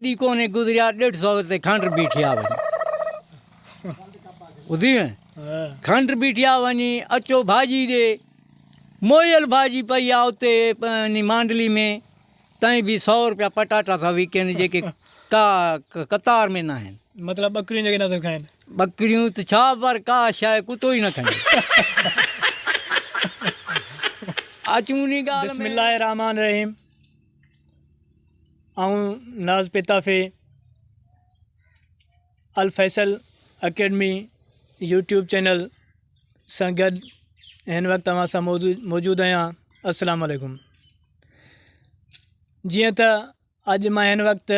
ڏينهن ڪونهي گذريا ڏيڍ سئو تي کنڊ بيٺي آ وڃي ٻڌي وين کنڊ بيٺي آ وڃي اچو ڀاڄي ڏي موئل ڀاڄي پئي آ اتي مانڊلي ۾ تائين به سئو روپيا پٽاٽا ٿا وڪن جيڪي ڪا قطار ۾ ناهن. مطلب ٻڪريون جيڪي نٿيون کائن. ٻڪريون ته ڇا پر ڪا شيء ڪتو ئي نه کائي. اچون انهي ڳالهه ۾. بسم الله الرحمٰن الرحيم آئون Naz Pitafi Alfaisal academy YouTube channel سان گڏ هن وقت اوهان سان موجود آهيان السلام عليڪم جيئن ته اڄ مان هن وقت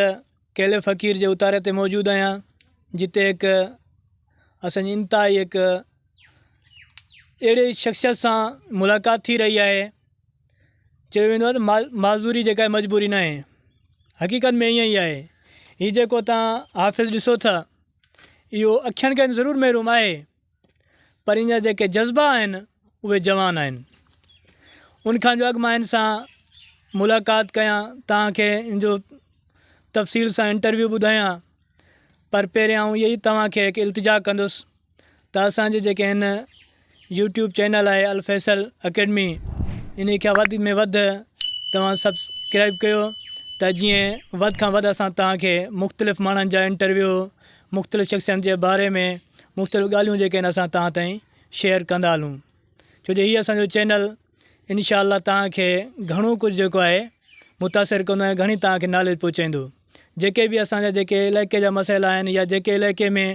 ڪيلي فقير جي اتاري تي موجود آهيان جتي هڪ اسانجي انتهائي هڪ اهڙي شخصيت سان ملاقات ٿي رهي آهي چيو ويندو آهي ته معذوري جيڪا آهي مجبوري ناهي حقيقت ۾ ائين ئي آهي هي جيڪو توهان حافظ ڏسو ٿا اهو اکين کان ضرور محروم آهي پر ان جا جيڪي جذبا آهن اهي جوان آهن ان کان جو اڳ مان هن سان ملاقات ڪيان توهان کي ان جو تفصيل سان انٽرويو ٻڌايان پر پهريان آئون اهي ئي توهان کي هڪ التجا ڪندس ته اسان جي جيڪي هن يوٽيوب چينل آهي الفيصل اڪيڊمي انهي کي وڌ ۾ وڌ توهان سبسڪرائب ڪيو ته جيئن وڌ کان وڌ اسان توهان کي مختلف ماڻهن جا انٽرويو مختلف شخصين جي باري ۾ مختلف ڳالهيون جيڪي آهن اسان توهان تائين شيئر ڪندا هلون ڇو جو هي اسان جو چينل انشاء الله توهان کي گهڻو ڪجهه جيڪو آهي متاثر ڪندو ۽ گهڻي توهان کي ناليج پهچائيندو. جيڪي به اسان جا جيڪي علائقي جا مسئلا آهن يا جيڪي علائقي ۾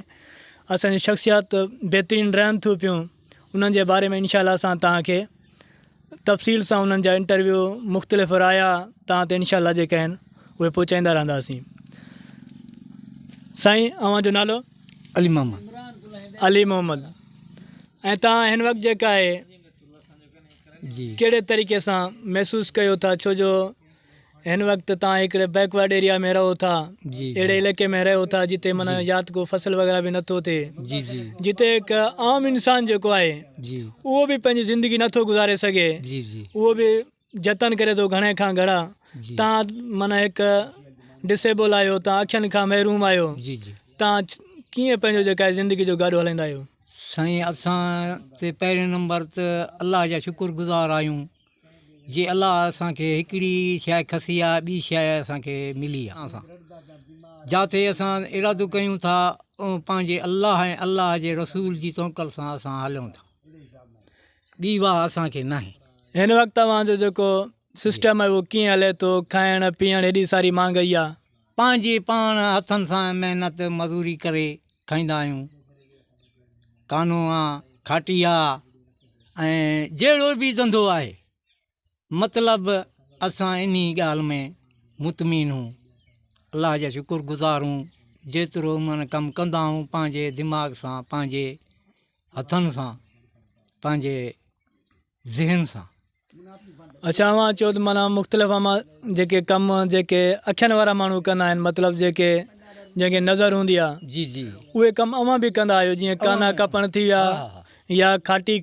اسان جون شخصيات بهترين رهن ٿيون پيون انهن جي باري ۾ انشاء الله اسان توهان کي تفصيل سان انهن جا انٽرويو مختلف رايا توهان تي انشاء الله جيڪي آهن اهي پهچائيندا رهنداسين سائين اوهان جو نالو؟ علي محمد. علي محمد ۽ توهان هن وقت جيڪا آهي جي ڪهڙي طريقي سان محسوس ڪيو ٿا ڇو جو هن وقت توهان هڪڙي بيڪ ورڊ ايريا ۾ رهو ٿا جي اهڙي علائقي ۾ رهو ٿا جتي معنيٰ يا ته ڪو فصل وغيره به نٿو ٿئي جي جي جتي هڪ عام انسان جيڪو آهي جي اهو به پنهنجي زندگي نٿو گذاري سگهي جي جي اهو به جتن ڪري ٿو گهڻي کان گهڻا جي توهان معنيٰ هڪ ڊسيبل آهيو توهان اکين کان محروم آهيو جي جي توهان ڪيئن پنهنجو جيڪا آهي زندگي جو گاڏو هلائيندا آهيو؟ سائين اسان ته پهرين نمبر ته الله جا شڪر گذار آهيون جي الله اسان کي هڪڙي شيء کسي آ ٻي شيء اسان کي ملي آ اسان جاتي اسان ارادو ڪيون ٿا پنهنجي الله ۽ الله جي رسول جي توڪل سان اسان هلون ٿا ٻي واهه اسان کي ناهي. هن وقت اوهان جو جيڪو سسٽم آهي اهو ڪيئن هلي ٿو کائڻ پيئڻ هيڏي ساري مهانگائي آ. پنهنجي پاڻ هٿن سان محنت مزوري ڪري کائيندا آهيون ڪانو آ کاٽي آ ۽ جهڙو به ڌنڌو آهي مطلب اسان انهي ڳالهه ۾ مطمئن هون الله جا شڪر گذار هون جيترو من ڪم ڪندا آهيون پنهنجي دماغ سان پنهنجي هٿن سان پنهنجي ذهن سان. اڇا اوهان چئو ته معنيٰ مختلف اوهان جيڪي ڪم جيڪي اکين وارا ماڻهو ڪندا آهن مطلب جيڪي جنهن کي نظر هوندي آهي جي جي اهي ڪم اوهان به ڪندا آهيو جيئن ڪانا ڪپڻ ٿي ويا يا کاٽي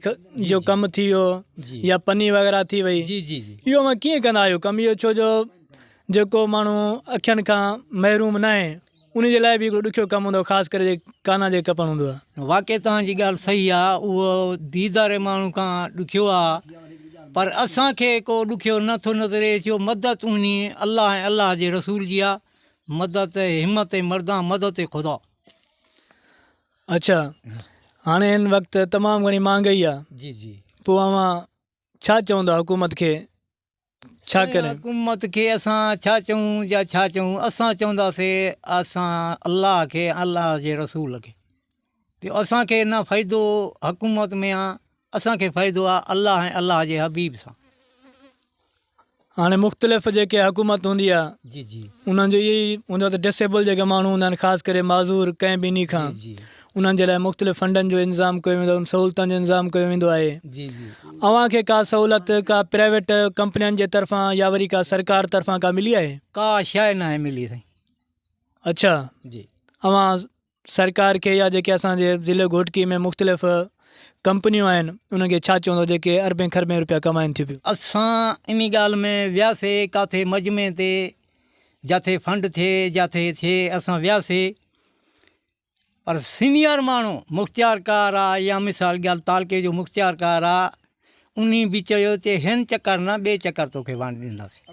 جو ڪم ٿي ويو يا پني وغيره ٿي وئي جي جي جي اهو اوهان ڪيئن ڪندا آهيو ڪم اهو ڇو جو جيڪو ماڻهو اکين کان محروم ناهي ان جي لاء به هڪڙو ڏکيو ڪم هوندو آهي خاص ڪري جي ڪانا جي ڪپڻ هوندو آهي. واقعي توهان جي ڳالهه صحيح آ اهو ديداري ماڻهو کان ڏکيو آ پر اسان کي ڪو ڏکيو نه ٿو نظر اچي مدد انهي الله ۽ الله جي رسول جي آ مدد همت مردان مدد خدا. اڇا هاڻي هن وقت تمام گهڻي مهانگائي آ جي جي. پوء اوهان ڇا چوندا حڪومت کي ڇا ڪرين. حڪومت کي اسان ڇا چئون يا ڇا چئون اسان چونداسي اسان الله کي الله جي رسول کي جو اسان کي نه فائدو حڪومت ۾ آ اسان کي فائدو آ الله ۽ الله جي حبيب سان. هاڻي مختلف جيڪي حڪومت هوندي آ جي جي. انهن جو اهي ئي هوندو آ ته ڊسيبل جيڪي ماڻهو هوندا آهن خاص ڪري معذور ڪنهن به انهي کان جي جي. انهن جي لاء مختلف فنڊن جو انتظام ڪيو ويندو آهي سهولتن جو انتظام ڪيو ويندو آهي جي جي. اوهان کي ڪا سهولت ڪا پرائيويٽ ڪمپنين جي طرفان يا وري ڪا سرڪار طرفان ڪا ملي آهي؟ ڪا شيء ناهي ملي سائين. اڇا جي. اوهان سرڪار کي يا جيڪي اسان جي ضلعي گهوٽڪي ۾ مختلف ڪمپنيون آهن انهن کي ڇا چوندو جيڪي اربين خربين روپيا ڪمائين ٿيون پيون؟ اسان انهي ڳالهه ۾ وياسي ڪاٿي مجمعي تي جاٿي فنڊ ٿئي جاٿي ٿئي اسان وياسي پر سينيئر ماڻهو مختيارڪار آ يا مثال ڳالهه تعلقي جو مختيارڪار آ انهي به چيو چي هن چڪر نه ٻئي چڪر توکي ونڊ ڏينداسين.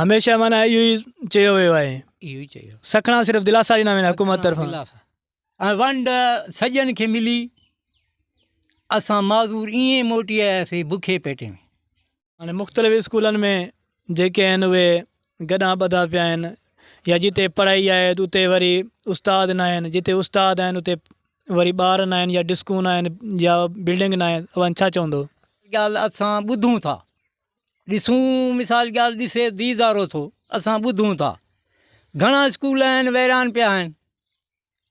هميشه معنيٰ اهو ئي چيو ويو آهي. اهو ئي چيو. سکڻا صرف دلاسا ڏنا ويندا حڪومت طرفان. دلاسا ۽ ونڊ سڄن کي ملي اسان معذور ائين موٽي آياسين بکي پيٽ ۾. هاڻي مختلف اسڪولن ۾ جيڪي آهن اهي گڏا ٻڌا پيا آهن يا جتي پڙهائي آهي ته اتي وري استاد نه آهن جتي استاد آهن اتي وري ٻار نه آهن يا ڊسڪون نه آهن يا بلڊنگ نه آهي اوهان ڇا چوندو؟ ڳالهه اسان ٻڌون ٿا ڏسون مثال ڳالهه ڏسي ديدارو ٿو اسان ٻڌون ٿا گهڻا اسڪول آهن ويران پيا آهن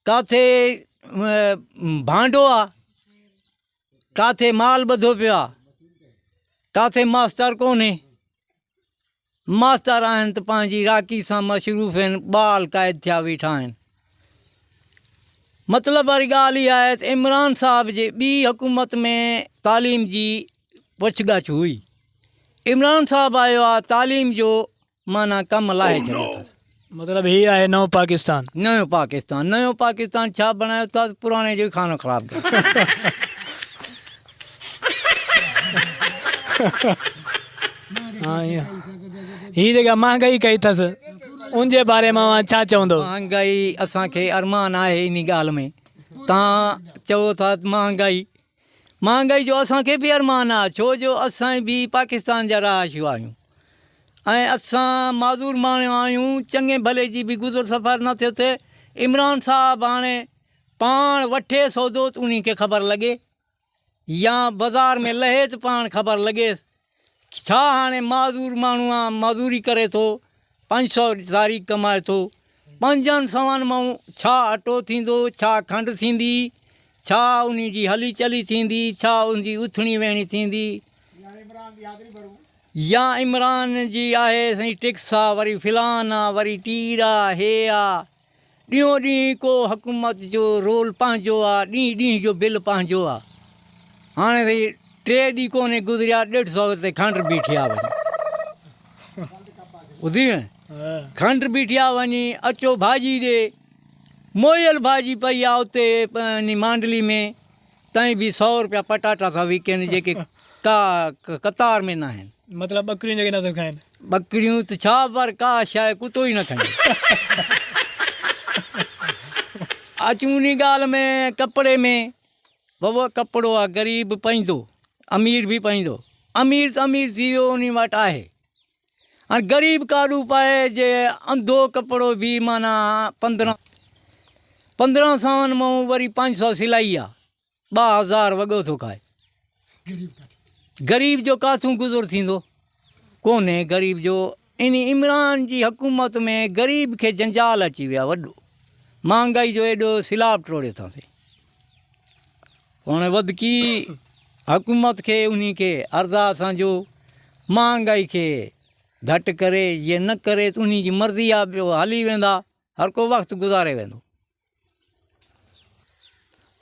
ڪاٿي ڀانڊو آ ڪاٿي مال ٻڌو پيو آ ڪاٿي ماستر ڪونهي ماستر آهن ته پنهنجي راڪي سان مصروف آهن بال قائد ٿيا ويٺا آهن مطلب واري ڳالهه اها آهي ته عمران صاحب جي ٻي حڪومت ۾ تعليم جي پڇ ڳاڇ هئي عمران صاحب آيو آ تعليم جو معنيٰ ڪم لاهي ڇڏيو اٿس. مطلب هي آهي نئون پاڪستان. نيو پاڪستان نيو پاڪستان ڇا بڻايو اٿس پراڻي جو ئي خانو خراب ڪيو. هي جيڪا مهانگائي ڪئي اٿس ان جي باري ۾ اوهان ڇا چوندو. مهانگائي اسان کي ارمان آهي انهي ڳالهه ۾ تان چئو ٿا مهانگائي مهانگائي جو اسان کي به ارمان آ ڇو جو اسان به پاڪستان جا رهائشي آهيون ۽ اسان معذور ماڻهو آهيون چڱي ڀلي جي به گذر سفر نه ٿيو ٿئي عمران صاحب هاڻي پاڻ وٺي سودو ته انهي کي خبر لڳي يا بازار ۾ لهي ته پاڻ خبر لڳيس ڇا هاڻي معذور ماڻهو آ معذوري ڪري ٿو 500 تاريخ ڪمائي ٿو پنجن سون مان ڇا اٽو ٿيندو ڇا کنڊ ٿيندي ڇا انهي جي هلي چلي ٿيندي ڇا ان جي اٿڻي ويهڻي ٿيندي يا عمران جي آهي سائين ٽيڪس آ وري فلان آ وري ٽير آ هي آ ڏينهون ڏينهن ڪو حڪومت جو رول پنهنجو آ، ڏينهن ڏينهن جو بل پنهنجو آ. هاڻي سائين ٽي ڏينهن ڪونهي گذريا ڏيڍ سئو تي کنڊ بيٺي آ وڃي. ٻڌي وين؟ کنڊ بيٺي آ وڃي، اچو ڀاڄي ڏي. موئيل ڀاڄي پئي آ اتي انهي مانڊلي ۾، تائين به سئو روپيا پٽاٽا ٿا وڪين جيڪي ڪا قطار ۾ ناهن. مطلب ٻڪريون جيڪي نٿيون کائن. ٻڪريون ته ڇا پر ڪا شيء ڪتو ئي نه کائي. اچون انهي ڳالهه ۾ ڪپڙي ۾ بابا ڪپڙو آ غريب به پائيندو امير به پائيندو امير ته امير ٿي ويو انهي وٽ آهي هاڻي غريب ڪاڏو پائي جي انڌو ڪپڙو به معنيٰ 15 سون مئون وري 5 سو سلائي آ 2000 وڳو ٿو کائي. غريب جو ڪاٿون گذر ٿيندو ڪونهي غريب جو انهي عمران جي حڪومت ۾ غريب کي جنجال اچي ويا وڏو مهانگائي جو ايڏو سيلاب ٽوڙيو اٿس هاڻي وڌڪي حڪومت کي انهي کي عرض آ اسان جو مهانگائي کي گهٽ ڪري جي نه ڪري ته انهي جي مرضي آ ٻيو هلي ويندا هر ڪو وقت گذاري ويندو.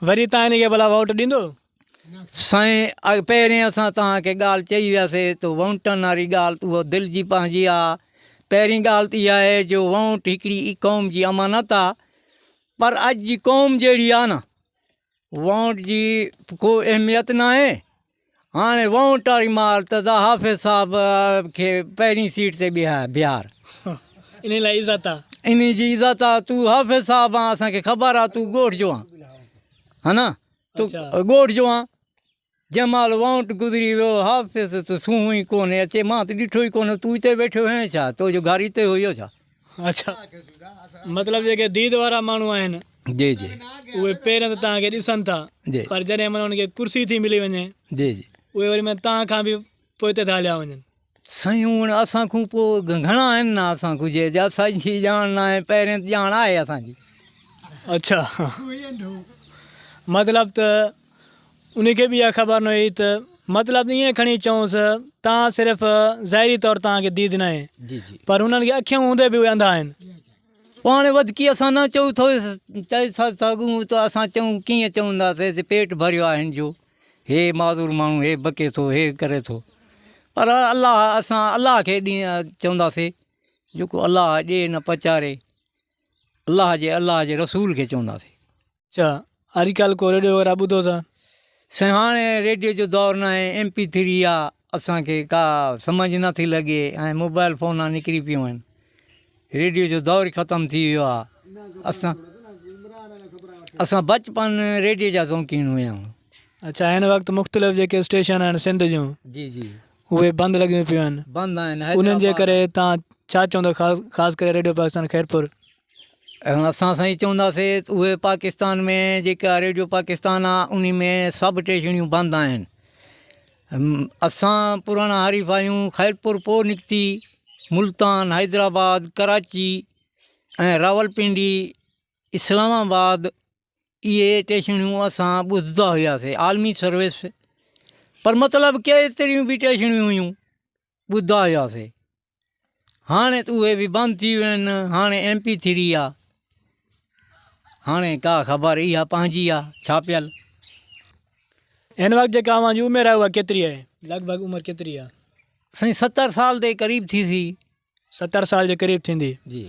وري تان هن کي ڀلا ووٽ ڏيندو؟ سائين پهرين اسان توهان کي ڳالهه چئي وياسي ته وونٽن واري ڳالهه ته اها دل جي پنهنجي آ. پهرين ڳالهه ته اها آهي جو وونٽ هڪڙي قوم جي امانت آ پر اڄ جي قوم جهڙي آ نه وونٽ جي ڪو اهميت ناهي. هاڻي وونٽ واري مال ته دا حافظ صاحب کي پهرين سيٽ تي بيهار. انهي لاء عزت آ. انهي جي عزت آ. تون حافظ صاحب آن اسان کي خبر آ تون ڳوٺ جو آن ها نه تون ڳوٺ جو آن. جنهن مهل وونٽ گذري ويو حافظ ته سونهون ئي ڪونهي اچي مان ته ڏٺو ئي ڪونه تون اتي ويٺو هئين ڇا تو جو گهر اتي هيو ڇا. اڇا مطلب جيڪي ديد وارا ماڻهو آهن جي جي اهي پهريان ته توهان کي ڏسن ٿا جي پر جڏهن معنيٰ انهن کي ڪرسي ٿي ملي وڃي جي جي اهي وري معنيٰ توهان کان به پوئتي ٿا هليا وڃن. سائين هونئن اسان کان پوء گهڻا آهن نه اسان کان جي جا اسان جي ڄاڻ نه آهي پهرين ته ڄاڻ آهي اسان جي. اڇا مطلب ته ان کي به اها خبر نه هئي ته مطلب ائين کڻي چئونس توهان صرف ظاهري طور توهان کي ديد ناهي جي جي پر انهن کي اکيون هوندي به اهي انڌا آهن. پوء هاڻي وڌڪي اسان نه چئون ٿو چئي ٿا سگهون ته اسان چئون ڪيئن چونداسين ته پيٽ ڀريو آهي هن جو هي معذور ماڻهو هي بڪي ٿو هي ڪري ٿو پر الله اسان الله کي ڏينهن چونداسين. جيڪو الله ڏي نه پچاري. الله جي الله جي رسول کي چونداسين. اڇا اڄ ڪالهه ڪو ريڊيو وغيره ٻڌو ٿا. سائين هاڻي ريڊيو جو دور ناهي ايم پي ٿري آ اسان کي ڪا سمجهه نه ٿي لڳي ۽ موبائل فون آ نڪري پيون آهن ريڊيو جو دور ئي ختم ٿي ويو آ اسان اسان بچپن ريڊيو جا شوقين هيا آهيون. اڇا هن وقت مختلف جيڪي اسٽيشن آهن سنڌ جون جي جي اهي بند لڳيون پيون آهن بند آهن انهن جي ڪري تان ڇا چوندو خاص خاص ڪري ريڊيو پاڪستان خيرپور. اسان سائين چونداسي ته اهي پاڪستان ۾ جيڪا ريڊيو پاڪستان آ انهي ۾ سڀ ٽيشڻيون بند آهن اسان پراڻا حريف آهيون خيرپور پوء نڪتي ملتان حيدرآباد ڪراچي ۽ راولپنڊي اسلام آباد اهي ٽيشڻيون اسان ٻڌندا هياسي عالمي سروس پر مطلب ڪيتريون به ٽيشڻيون هيون ٻڌندا هياسي هاڻي ته اهي به بند ٿي ويا آهن، هاڻي ايم پي ٿري آ، هاڻي ڪا خبر اها پنهنجي آ ڇاپيل. هن وقت جيڪا اوهان جي عمر آهي اها ڪيتري آهي؟ لڳ ڀڳ عمر ڪيتري آهي؟ سائين 70 سال جي قريب ٿيسي. 70 سال جي قريب ٿيندي. جي.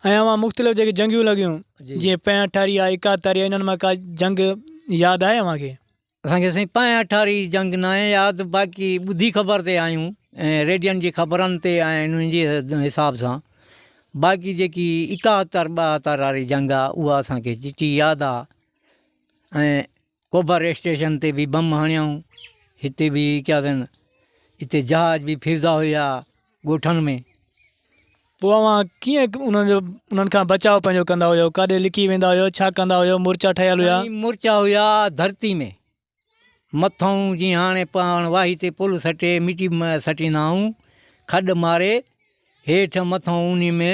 ۽ اوهان مختلف جيڪي جنگيون لڳيون جيئن پنهن اٺاري آ، ايڪاهتاري آ، انهن مان ڪا جنگ ياد آهي اوهان کي؟ اسان کي سائين پنهن اٺاري جنگ ناهي ياد باقي ٻڌي خبر تي آهيون ۽ ريڊين جي خبرن تي ۽ انهن جي حساب سان باقي جيڪي ايڪاهتر ٻاهتر واري جنگ آ اها اسان کي چٽي ياد آ ۽ کوبر اسٽيشن تي به بم هڻيائون هتي به ڪيا اٿن هتي جهاز به ڦردا هيا ڳوٺن ۾. پوء اوهان ڪيئن انهن جو انهن کان بچاء پنهنجو ڪندا هيو؟ ڪاڏي لڪي ويندا هيو؟ ڇا ڪندا هيو؟ مورچا ٺهيل هيا؟ سائين مورچا هيا ڌرتي ۾ مٿئون جيئن هاڻي پاڻ واهي تي پل سٽي مٽي سٽيندا آهيون کڏ ماري هيٺ مٿئون انهي ۾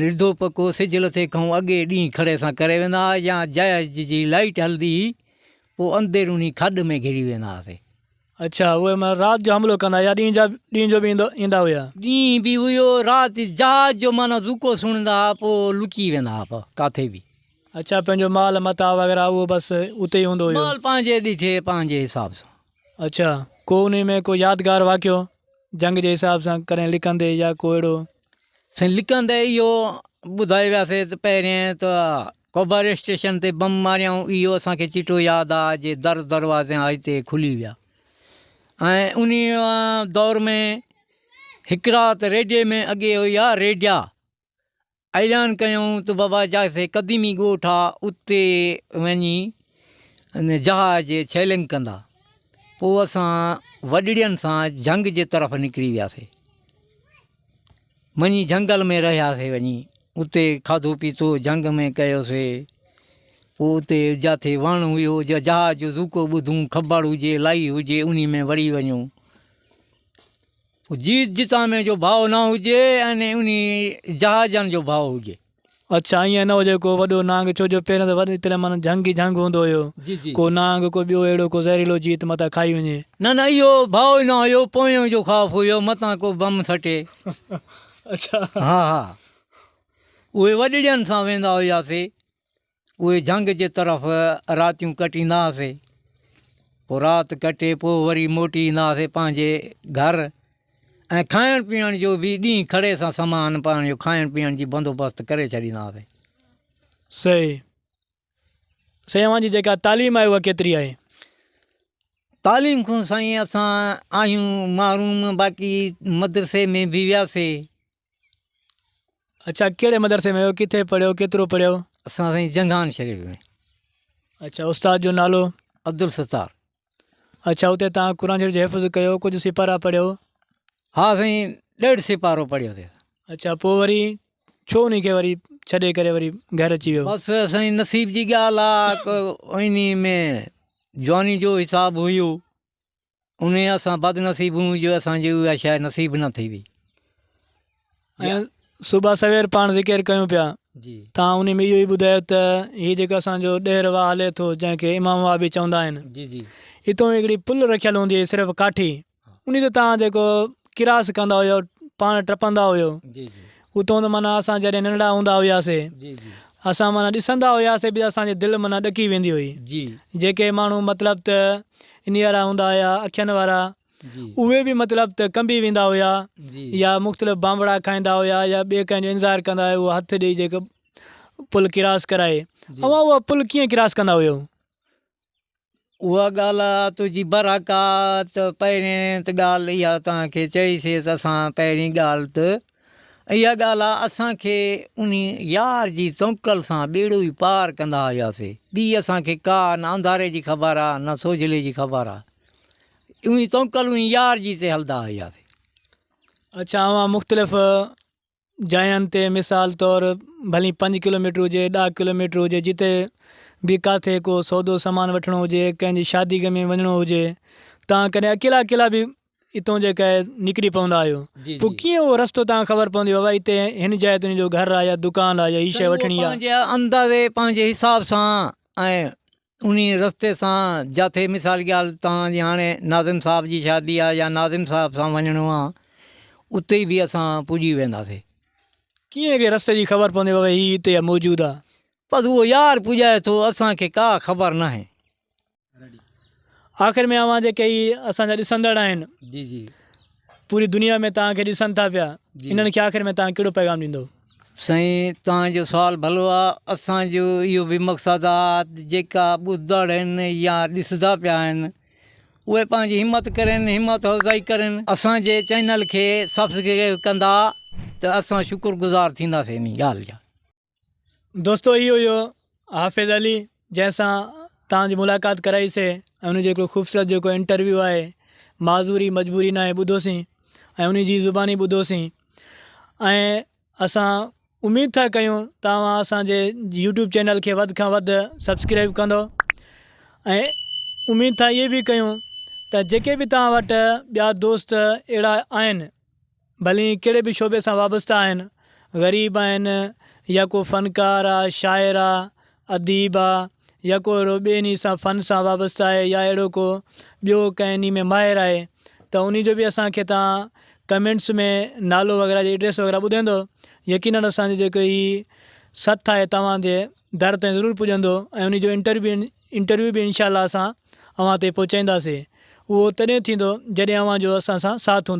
رڌو پڪو سج لٿي کان اڳي ڏينهن کڙي سان ڪري ويندا هئا يا جهاز جي لائيٽ هلندي هئي پوء اندروني کڏ ۾ گهڙي ويندا هئاسي. اڇا اهي معنيٰ رات جو حملو ڪندا يا ڏينهن جا ڏينهن جو به ايندو ايندا هيا؟ ڏينهن به هيو رات جهاز جو معنيٰ زوڪو سڻندا ها پوء لڪي ويندا ها پوء ڪاٿي به. اڇا پنهنجو مال متاع وغيره اهو بس اتي ئي هوندو هيو؟ مال پنهنجي ڏٺي پنهنجي حساب سان. اڇا ڪو انهي ۾ ڪو يادگار واقعو جنگ جي حساب سان ڪڏهن لڪندي يا ڪو اهڙو؟ سائين لڪندي اهو ٻڌائي وياسي ته پهرين ته کوبر اسٽيشن تي بم ماريائون اهو اسان کي چٽو ياد آ جي در دروازا هتي کلي ويا ۽ انهي دور ۾ هڪ رات ريڊيي ۾ اڳي هئي ريڊيا اعلان ڪيائون ته بابا جاتي قديمي ڳوٺ آ اتي وڃي جهاز شيلنگ ڪندا پوء اسان وڏڙين سان جهنگ جي طرف نڪري وياسي وڃي جهنگل ۾ رهياسي وڃي اتي کاڌو پيتو جهنگ ۾ ڪيوسي پوء اتي جاٿي وڻ هيو جهاز جو زوڪو ٻڌون کبڙ هجي لائي هجي انهي ۾ وڙي وڃون پوء جيت جتامي جو ڀاء نه هجي ۽ انهي جهازن جو ڀاء هجي. اڇا ائين نه هجي ڪو وڏو نانگ ڇو جو پهريان ته وڏي تڏهن معنيٰ جهنگ ئي جهنگ هوندو هيو جي جي. ڪو نانگ ڪو ٻيو اهڙو ڪو زهريلو جيت متان کائي وڃي. نه نه اهو ڀؤ ئي نه هيو پويون جو خوف هيو متان ڪو بم سٽي. اڇا. ها ها اهي وڏڙين سان ويندا هياسي اهي جهنگ جي طرف راتيون ڪٽيندا هئاسي پوء رات ڪٽي پوء وري موٽي ايندا هئاسي پنهنجي گهر ۽ کائڻ پيئڻ جو به ڏينهن کڙي سان سامان پنهنجو کائڻ پيئڻ جي بندوبست ڪري ڇڏيندا هئاسي. صحيح سائين اوهان جي جيڪا تعليم آهي اها ڪيتري آهي؟ تعليم کان سائين اسان آهيون محروم باقي مدرسي ۾ به وياسي. اڇا ڪهڙي مدرسي ۾ ويو ڪٿي پڙهيو ڪيترو پڙهيو؟ اسان سائين جنگان شريف ۾. اڇا استاد جو نالو؟ عبدالستار. اڇا اتي توهان قرآن شريف جو حفظ ڪيو ڪجهه سيپارا پڙهيو؟ ها سائين ڏيڍ سيپارو پڙهيو سي. اڇا پوء وري ڇو انهي کي وري ڇڏي ڪري وري گهر اچي ويو؟ بس سائين نصيب جي ڳالهه آ انهي ۾ جواني جو حساب هيو انهي اسان بدنصيب هيون جو اسان جي اها شيء نصيب نه ٿي وئي. ۽ صبح سوير پاڻ ذڪر ڪيون پيا جي. تان انهي ۾ اهو ئي ٻڌايو ته هي جيڪو اسان جو ڏهر واهه هلي ٿو جنهن کي امام واهه به چوندا آهن جي جي. اتو هڪڙي پل رکيل هوندي هئي صرف ڪاٺي انهي تي تان جيڪو ڪراس ڪندا هيو پاڻ ٽپندا هيو جي جي. اتو ته معنيٰ اسان جڏهن ننڍڙا هوندا هياسي جي جي. اسان معنيٰ ڏسندا هياسي به اسان جي دل معنيٰ ڏڪي ويندي هئي جي. جيڪي ماڻهو مطلب ته انهي وارا هوندا هيا اکين وارا. اهي به مطلب ته ڪنبي ويندا هيا يا مختلف بانبڙا کائيندا هيا يا ٻئي ڪنهن جو انتظار ڪندا هيا اهو هٿ ڏئي جيڪو پل ڪراس ڪرائي اوهان اها پل ڪيئن ڪراس ڪندا هيو؟ اها ڳالهه آ تنهنجي برحق آ ته پهرين ته ڳالهه اها توهان کي چئي سي ته اسان پهرين ڳالهه ته اها ڳالهه آ اسان کي انهي يار جي توڪل سان ٻيڙو ئي پار ڪندا هياسي ٻي اسان کي ڪا نه انڌاري جي خبر آ نه سوجهلي جي خبر آ انهي توڪل انهي يار جي تي هلندا هياسي. اڇا اوهان مختلف جاين تي مثال طور ڀلي پنج ڪلوميٽر هجي ڏهه ڪلوميٽر هجي جتي به ڪاٿي ڪو سودو سامان وٺڻو هجي ڪنهن جي شادي غمي ۾ وڃڻو هجي تان ڪڏهن اڪيلا اڪيلا به اتون جيڪا آهي نڪري پوندا آهيو پوء ڪيئن اهو رستو تان خبر پوندي بابا هتي هن جاء تي ان جو گهر آهي يا دڪان آهي يا هي شيء وٺڻي آهي. پنهنجي اندازي پنهنجي حساب سان ۽ انهي رستي سان جاٿي مثال ڳالهه توهان جي هاڻي ناظم صاحب جي شادي آ يا ناظم صاحب سان وڃڻو آ اتي به اسان پڄي وينداسي. ڪيئن کي رستي جي خبر پوندي بابا هي هتي آ موجود آ. بس اهو يار پڄائي ٿو اسان کي ڪا خبر ناهي. آخر ۾ اوهان جيڪي هي اسان جا ڏسندڙ آهن جي جي. پوري دنيا ۾ توهان کي ڏسن ٿا پيا انهن کي آخر ۾ توهان ڪهڙو پيغام ڏيندو. سائين توهان جو سوال ڀلو آ اسان جو اهو به مقصد آ ته جيڪا ٻڌندڙ آهن يا ڏسندا پيا آهن اهي پنهنجي همت ڪرين همت افزائي ڪرين اسان جي چينل کي سبسڪرائب ڪندا ته اسان شڪر گذار ٿينداسين انهي ڳالهه جا. دوستو هي هيو حافظ علي جنهن سان توهان جي ملاقات ڪرائي سي ۽ ان جو هڪڙو خوبصورت جيڪو انٽرويو آهي معذوري مجبوري ناهي ٻڌوسين ۽ ان جي زباني ٻڌوسين ۽ اسان اميد ٿا ڪيون ته اوهان اسان جي يوٽيوب چينل کي وڌ کان وڌ سبسڪرائب ڪندو ۽ اميد ٿا اهي به ڪيون ته جيڪي به توهان وٽ ٻيا دوست اهڙا آهن ڀلي ڪهڙي به شعبي سان وابسته آهن، غريب آهن يا ڪو فنڪار آ، شاعر آ، اديب آ يا ڪو اهڙو ٻئي انهي سان فن سان وابسته آهي يا اهڙو ڪو ٻيو ڪنهن انهي ۾ ماهر آهي ته انهي جو به اسان کي توهان ڪمينٽس ۾ نالو وغيره يا ايڊريس وغيره ٻڌائيندو يقينن اسان جو جيڪو هي سٿ آهي توهان جي در تائين ضرور پڄندو ۽ انهي جو انٽرويو انٽرويو به انشاء الله اسان اوهان تائين پهچائينداسين اهو تڏهن ٿيندو جڏهن اوهان جو اسان سان ساٿ هوندو.